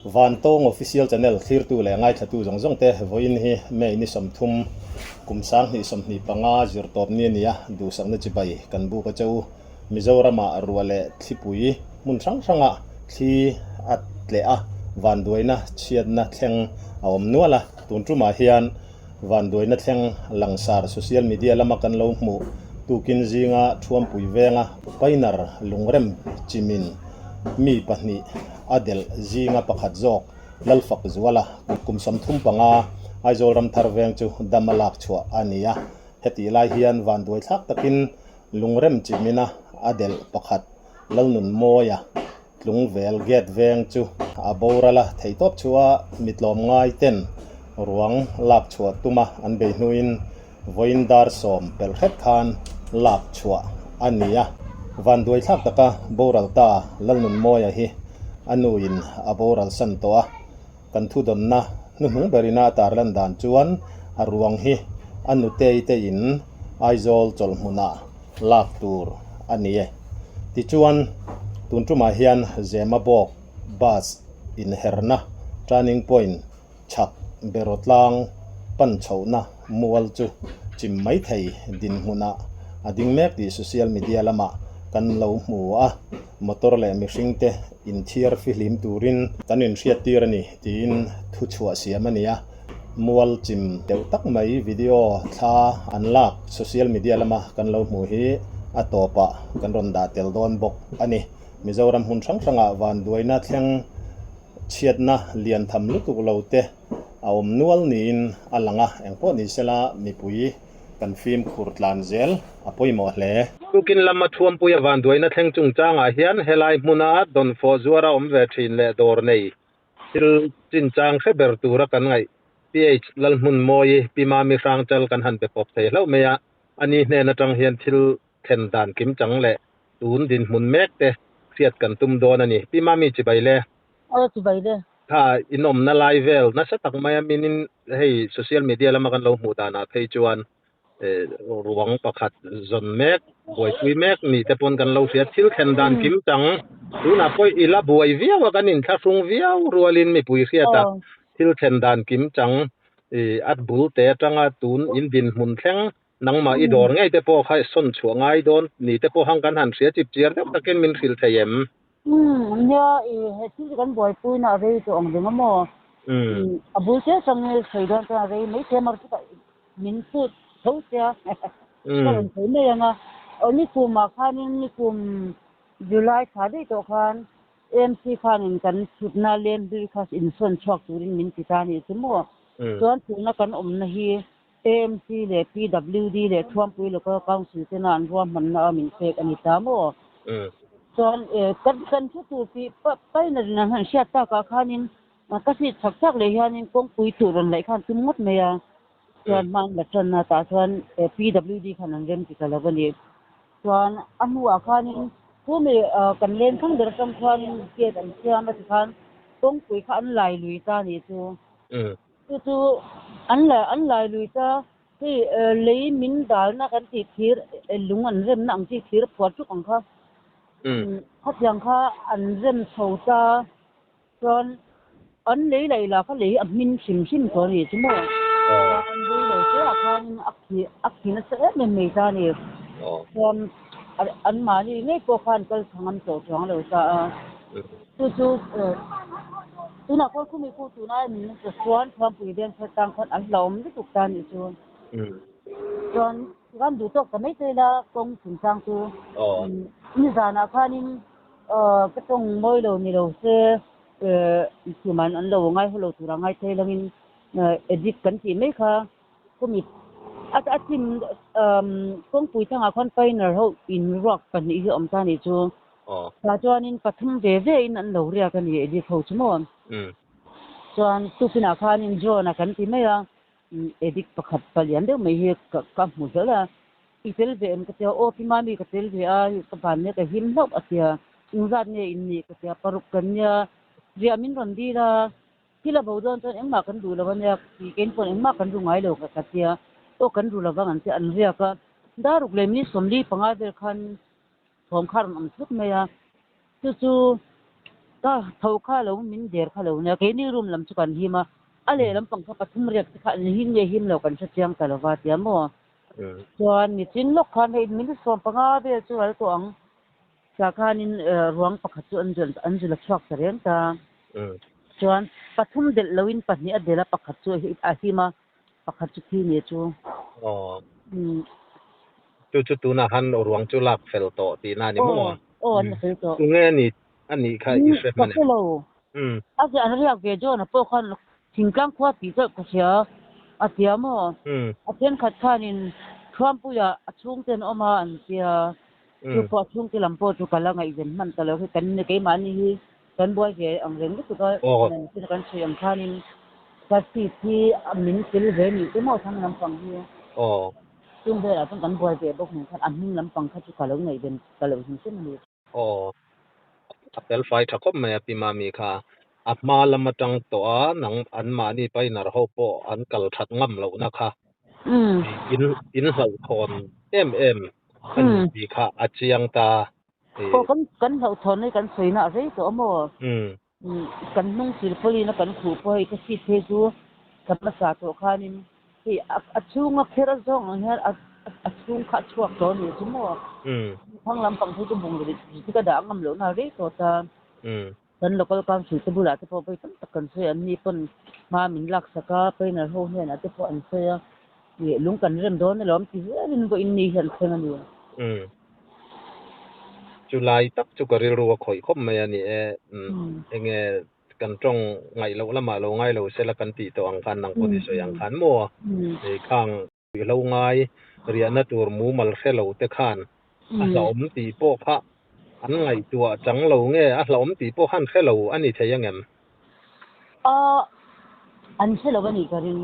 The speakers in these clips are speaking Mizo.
Vantawng Official Channel thlirtu leh ngaithlatu zawng zawng te vawiin hi May ni 30 kum 2025 zirtawp ni a ni a, duhsakna chibai kan buk a che u. Mizoramah ruah leh thlipui hmun hrang hrangah thli a tleh a, vanduaina chhiatna thleng a awm nual a, tun tumah hian vanduaina thleng langsar social media lama kan lo hmuh tukin zinga Thuampui venga Painar lungrem chimin mi pahnih a delh zinga pakhat zawk Lalfak Zuala kum 35 Aizawl Ramthar veng chu dam a lak chhuah a ni a. Hetih lai hian vanduai thlak takin lungrem chimina a delh pakhat Lalnunmawia Tlungvel gate veng chu a boral a, theihtawp chhuah a mitlawm ngai ten ruang lak chhuah tuma an bei hnuin vawiin dar 10 pelh hret khan lak chhuah a ni a. Vanduai thlak taka boral ta Lalnunmawia hi a nuin a boral san tawh a, kan thudawnna hnuhnung berina a tarlan dan chuan a ruang hi a nutei te in Aizawl chawlhmunah lak tur a ni e. Tichuan, tun tumah hian Zemabawk bus inherna turning point chhak Berawtlang pan chhohna mual chu chim mai thei dinhmunah a ding mek tih social media lamah kan lo hmu a, motor leh mihringte inthiar fihlim turin kan inhriattir a ni tiin thuchhuah siam a ni a. Mual chim deuh tak mai video thla an lak social media lama kan lo hmuh hi a tawpah kan rawn dah tel dawn bawk a ni. Mizoram hmun hrang hrangah vanduaina thleng chhiatna lian tham lutuk lo te a awm nual niin a lang a, engpawh ni sela mipui kan fimkhur tlan zel a pawimawh hle. Tukin lama Thuampuia vanduaina thleng chungchangah hian helai hmuna dawnfawh zuara awm ve thin leh dawr nei Thil chinchang hre ber tura kan ngaih PH Lalhmunmawi Pi Mami Hrangchal kan han be pawp thei hlauh mai a, ani hnen atang hian thil thlen dan kimchang leh tun dinhmun mek te hriat kan tum dawn a ni. Pi Mami chibai le. Aw chibai le. Kha inawmna lai vel nasa tak maia minin hei social media lama kan lo hmuh danah phei chuan Ruang pakhat zawn mek, buaipui mek ni te pawn kan lo hria. Thil thlen dan kim chang tunah pawh i la buai viau a, kan inthlahrung viau rualin mipui hriat a, thil thlen dan kim chang i at bul te atanga tun in dinhmun thleng nangmah i dawr ngei te pawh kha sawn chhuah ngai dawn ni te pawh hang kan han hria chip chiar deuh takin min hrilh thei em? Nia i he thil chu kan buaipui na a rei tawh ang reng a maw? A bul te atangin sawi dawn chuan a rei mai thei a, mahse chutah Min phut tho sia ka rawn sawi mai ang a, aw nikumah khanin nikum July thla daih tawh khan AMC khanin kan thutna leng hlui kha insawn chhuak turin min ti ta a nih chu maw? Chuan tuna kan awmna hi AMC leh PWD leh Thuampui Local Council tena an ruahmanna a min pek a ni ta maw? Chuan kan thu tur tih paina rin an han hriat takah khanin Ka hrit chak chak leh hianin kawngpui tur rawn laih khan tum ngawt mai a, chuan hma an la tan a, tah chuan PWD khan an rem ti ta lo a ni. Chuan a hnuah khanin chumi kan leng thlang ber atang khuanin gate an siam a tikhan kawngpui kha an lai lui ta a nih chu. Chu chu an la an lai lui ta, hei lei min dalna kan tih thir lung an remna ang chi thir phuar tuk ang kha. Khatiang kha an rem chho ta. Chuan an lei laih lah kha lei a hmin hrim hrim tawh a ni chu maw? Chuan rei lo te ah khanin a khi a khi nasa em em mai ta a ni. Chuan anmahni ngei pawh khan kal thang an tawh chuang lo ta a. Chu chu tunah khawn khumi khu tun ai min ta chuan Thuampui veng thar tang khawn an hlauhawm lutuk ta a nih chu. Chuan ram duh tawk ta mai te ila kawng chungchang chu nizanah khanin Ka tawng mawi lo ni lo se tuman an lo ngai haw lo tura ngai thei langin edit kan tih mai kha kawmi a chim kawngpui thangah khuan pioneer ho in ruak pahnih hi a awm ta nih chu. Tah chuanin pathum ve ve in an lo riak a ni edit ho chu maw. Chuan tukinah khanin John-a kan ti mai a. Edit pakhat palian deuh mai hi ka hmu hlawl a, i tel ve em ka tia, aw pi mami ka tel ve a, ka van nia ka him hlauh a tia, engzat nge in nih ka tia, paruk kan nia, riah min rawn dil a, thil a bo dawn chuan engmah kan duh lo a nia, ti kein pawh engmah kan ru ngai lo ka tia, aw kan ru lovang an tia, an riak a, daruk leh mi 45 vel khan thawm kha a rawn awm thut mai a, chu chu. Ka tho kha lo min der kha lo nia, keini room lam chu kan him a, a lehlam pang kha pathum riak te kha an him nge him lo kan hre chiang ta lova tia maw. Chuan nichin lawk khan hei minute 15 vel chu ral tawh ang tah khanin ruang pakhat chu an an zul a chhuak ta reng ta. Chuan pathum delh loin pahnih a delh a, pakhat chu a him a, pakhat chu thi ni chu. Chu chu tunah khan ruang chu lak fel tawh tihna a ni maw? Aw, aw an la fel tawh. Tunge a ni a nih kha i hre hman em? Ka hre lo. A ziah an riak ve John-a pawh khan thingtlang khua tih chauh ka hria a tia maw? A thenkhat khanin Thuampuia a chhungte an awm a an tia, chu pawh a chhungte lam pawh chu ka la ngaihven hman ta lo hi kan keimahni hi kan buai ve ang reng lutuk a, kan sawi ang khanin ka seat hi min tel ve nih te maw thlang lampang hi. Chung velah chuan kan buai ve bawk nen khan a hming lampang kha chu ka lo ngaihven ta lo hrim hrim a ni. Aw, a fel fai tha khawp mai a Pi Mami kha. A hma lam atang tawh a nang anmahni painter ho pawh an kal that ngam lohna kha in in hlauhthawn em em a ni tih kha a chiang ta. Aw, kan kan hlauhthawn hi kan sawina a rei tawh a maw? Kan hnung silpawlin a kan khuh pawh hei ka seat phei chu ka hmasa tawh khanin hei a chhunga kher a zawng ang hian a chhung kha a chhuak tawh a nih chu maw? Thang lampang phei chu bungraw rit rit ka dah ngam lohna a rei tawh ta. Kan local council te bulah te pawh vawi tam tak kan sawi a, anni pawn hma min laksak a, painter ho hnenah te pawh an sawi a, ih lung kan rem dawn alawm ti zelin vawiin ni hian thleng a ni. Chu lai tak chu ka rilru a khawih khawp mai a ni e. Enge kan tawng ngaih loh lamah lo ngai lo sela kan tih tawh ang khan nang pawh ni sawi ang khan maw? Hei khang ruihhlo ngai riahna tur mumal hre lo te khan a hlauhawm tih pawh kha an ngaihtuah chang lo nge a hlauhawm tih pawh khan hre lo a ni thei angem? A, an hre lo a nih ka ring.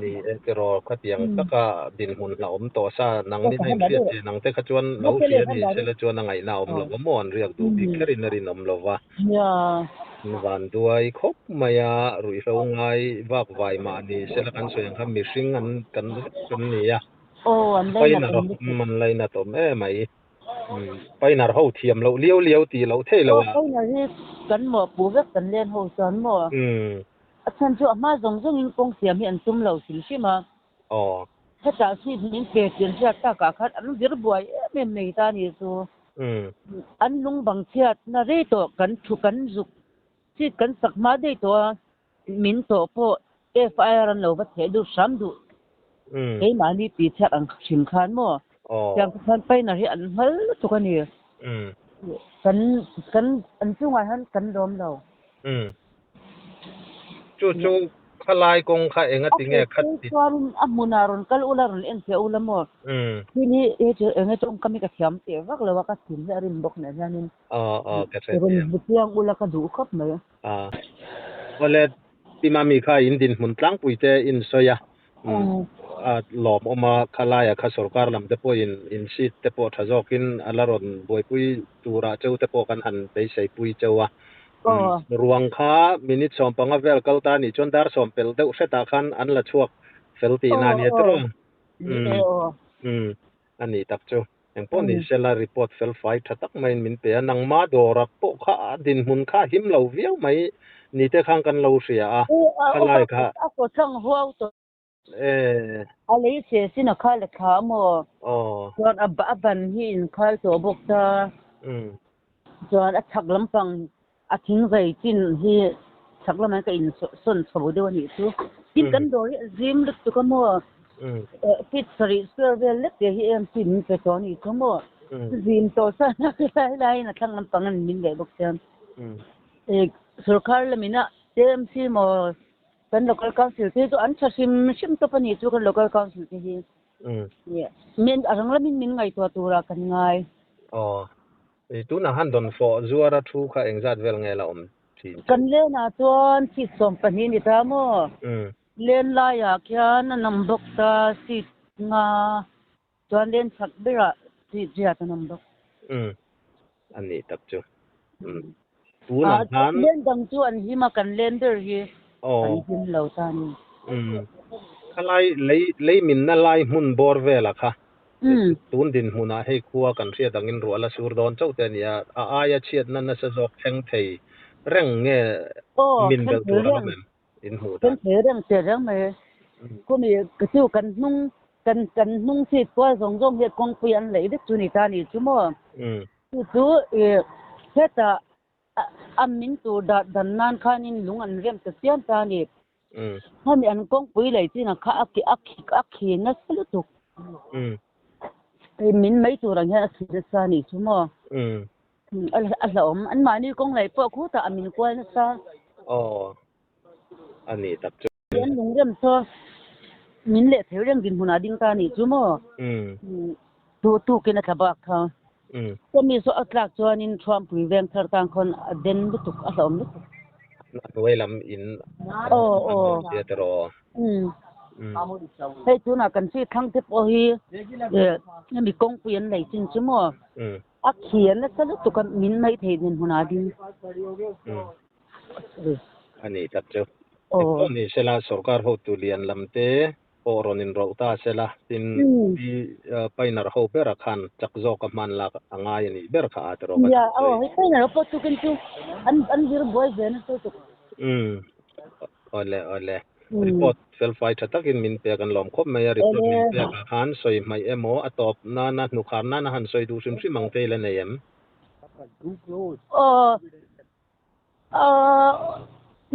Ni e tiraw khatiang taka dinhmun hlauhawm tawh sa nang ni na inhriat che nang te kha chuan lo hria ni sela chuan a ngaihna a awm lo va maw an riak duh bik kherin a rinawm lo va. Van duai khawp mai a ruihhlo ngai vak vai mah ni sela kan sawi ang kha mihring an kan vek kan ni a. Painter an lainat awm em mai. Painter ho thiam loh liau liau tih loh theih loh a. Painter hi kan mawhpuh vek kan len ho chuan maw? A chhan chu a hma zawng zawngin kawng siam hi an tum lo hrim hrim a. Aw. Hetah seat min pe tir hriat takah khan an vir buai em em mai ta ni chu. An lung bang chhiatna rei tawh kan thu kan zuk seat kan sak hma daih tawh a, min tawh pawh FIR an lo va theh lut hram duh. Keimahni tih chhiat ang hrim khan maw? Tiang khan painter hi an hmal lutuk a ni. Kan kan an chungah hian kan lawm lo. Chu chu khalai kawng kha enga ti nge khat ti. Chuanin a hmunah rawn kal ula rawn en fiah ula maw? Thil hi he chu enge tawngkam hi ka thiam teh vak lo a, ka thin hi a rim bawk nen hianin. Aw aw ka hre thiam. Rawn hmu chiang ula ka duh khawp mai. Awle Timami kha in dinhmun tlangpui te in sawi a, a lawmawm a, khalaia kha sorkar lam te pawhin in seat te pawh tha zawkin a la rawn buaipui turah cheu te pawh kan han beiseipui cheu a. Ruang kha minute 15 vel kal ta nih chuan dar sawm pel deuh hretah khan an la chhuak fel tihna a nia tiraw? A nih tak chu. Engpawh ni sela report fel fai tha tak maiin min pe a, nangma dawra pawh kha a dinhmun kha a him lo viau mai ni te khan kan lo hria a, khalai kha. A kawt tlang huau tawh. E. A lei chhe sin a khal a thla a maw? Aw. Chuan a a ban hi in khal tawh bawk ta. Chuan a chhak lampang a thing zai chin hi chhak lamah hian ka in sawn chho deuh a nih chu. Tin kan dawr hi a zim lutuk a maw? Feet sarih square vel lek te hi em chi min pe tawh a nih chu maw? Zim tawh sa lai laiin a thlang lampang an min leh bawk sia. Sorkar lamina AMC maw kan local council te chu an tha hrim hrim tawp a nih chu kan local council te hi. Min a rang lamin min ngaihtuah turah kan ngai. Aw. Tunah han dawn fawh zuara thu kha engzat vel nge la awm thin chu? Kan lenah chuan seat 12 ni ta maw? Len laiah khian a nawm bawk ta seat nga chuan len chak berah seat riat a nawm bawk. A nih tak chu. Tunah khan. Len dang chu an him a, kan len ber hi kan him lo ta a ni. Khalai lei lei minna lai hmun bawr vela kha. Tun dinhmunah hei khua kan hriat angin ruah la sur dawn chauh te a ni a, a aia chhiatna nasa zawk thleng thei reng nge min belh tur a awm em? In hmuh dan. Thleng thei reng teh reng mai. Khumi ka chu kan hnung kan kan hnung seat kual zawng zawng hi kawngpui an laih vek chu ni ta ni chu maw? Chu chu ih hetah A min tur dah dan nan khanin lung an rem ta chiam ta a ni. Hemi an kawngpui lei chinah kha a a a khi nasa lutuk. Hei min mai tur ang hian a khi nasa a nih chu maw? A a hlauhawm. Anmahni kawng lei pawh khutah a min kual nasa. Aw, a nih tak chu. An lung rem saw min leh thei reng dinhmunah ding ta a nih chu maw? Tu tukin a tla bak kha. Chumi saw a tlak chuanin Thuampui veng thar tang khawn a den lutuk, a hlauhawm lutuk. A hnuai lam in an rawn tia tiraw aw. Hei tunah kan chi thlang te pawh hi hemi kawngpui an lei chin chu maw? A khi a nasa lutuk a, min mai thei dinhmunah a ding. A ni tak chu. Engpawh ni sela sorkar hotu lian lam te pawh rawn inrawlh ta sela tin pi Painner ho bera khan chak zawk a hman lak a ngai a nih ber kha a tiraw ka Nia aw hei Painner ho pawh tukin chu an an zir buai ve nasa tuk. Umm awle awle report felfai tha takin min pek an lawm khawp mai a report min pek ah khan sawi hmaih emaw a tawp nana hnukhar nana han sawi duh hrim hrim ang te ila nei em? Aw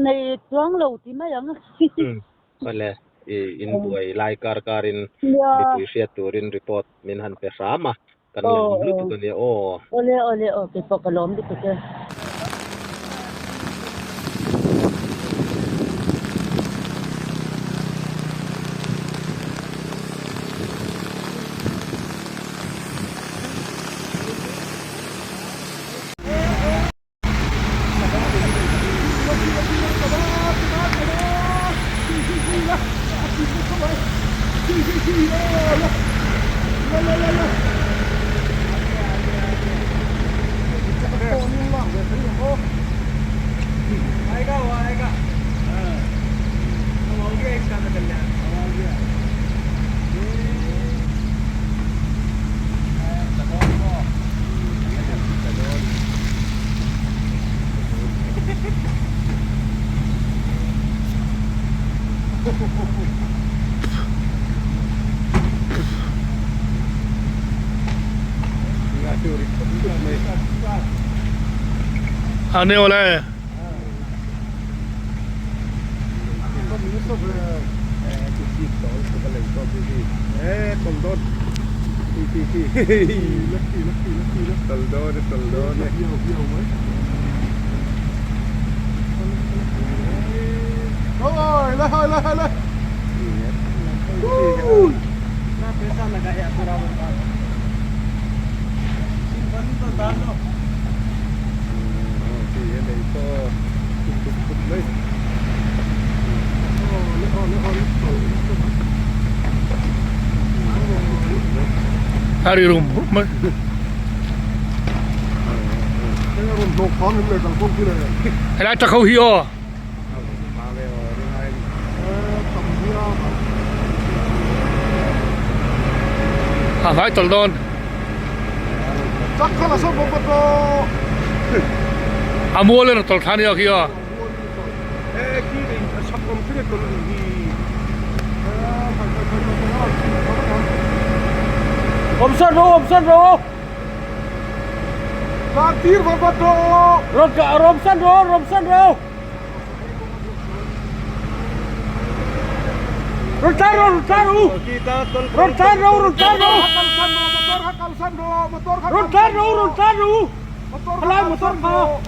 Nei chuang lo ti mai ang. Awle, i inbuai lai kar karin mipui hriat turin report min han pe hram a, kan lawm lutuk a nia aw. Awle, awle, aw keipawh ka lawm lutuk e. आने वाला है A ri rum rum mai. Helai tak ho hi aw. A vai tawlh dawn. A mual in a tawlh thla nia khi aw.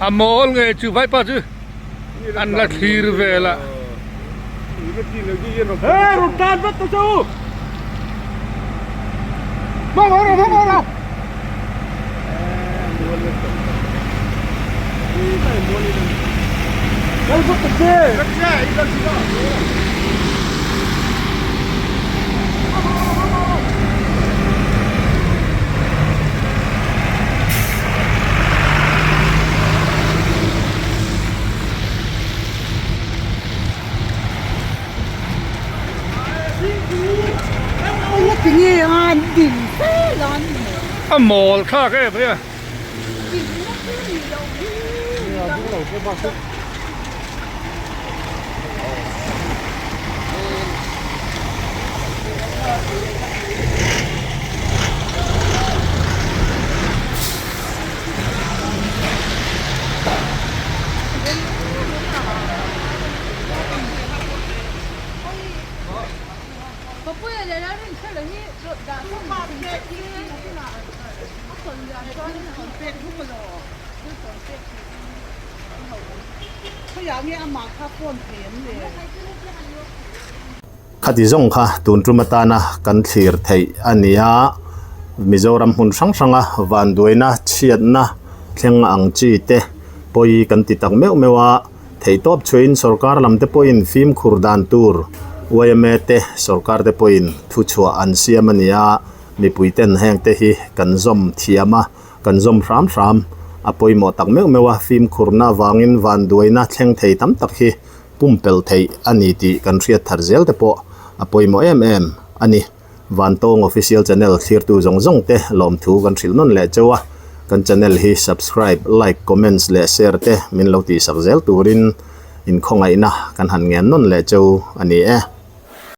A mawl nge chu vaipa chu an la thlir vel a. A mawl thlak em mai a. Khati zawng kha tun tum atana kan thlir theih a ni a, Mizoram hmun hrang hranga vanduaina chhiatna thleng ang chi te pawi kan ti tak meuh meuh a. Theihtawp chhuahin sorkar lam te pawhin fimkhur dan tur yma te sorkar te pawhin thuchhuah an siam a ni a, mipui ten heng te hi kan zawm thiam a, kan zawm hram hram a pawimawh tak meuh meuh a, fimkhurna avangin vanduaina thleng thei tam tak hi pumpelh theih a ni tih kan hriat thar zel te pawh a pawimawh em em a ni. Vantawng Official Channel thlirtu zawng zawng te lawmthu kan hrilh nawn leh cheu a, kan channel hi subscribe, like, comments leh share te min lo tihsak zel turin inkhawngaihna kan han ngen nawn leh cheu a ni e.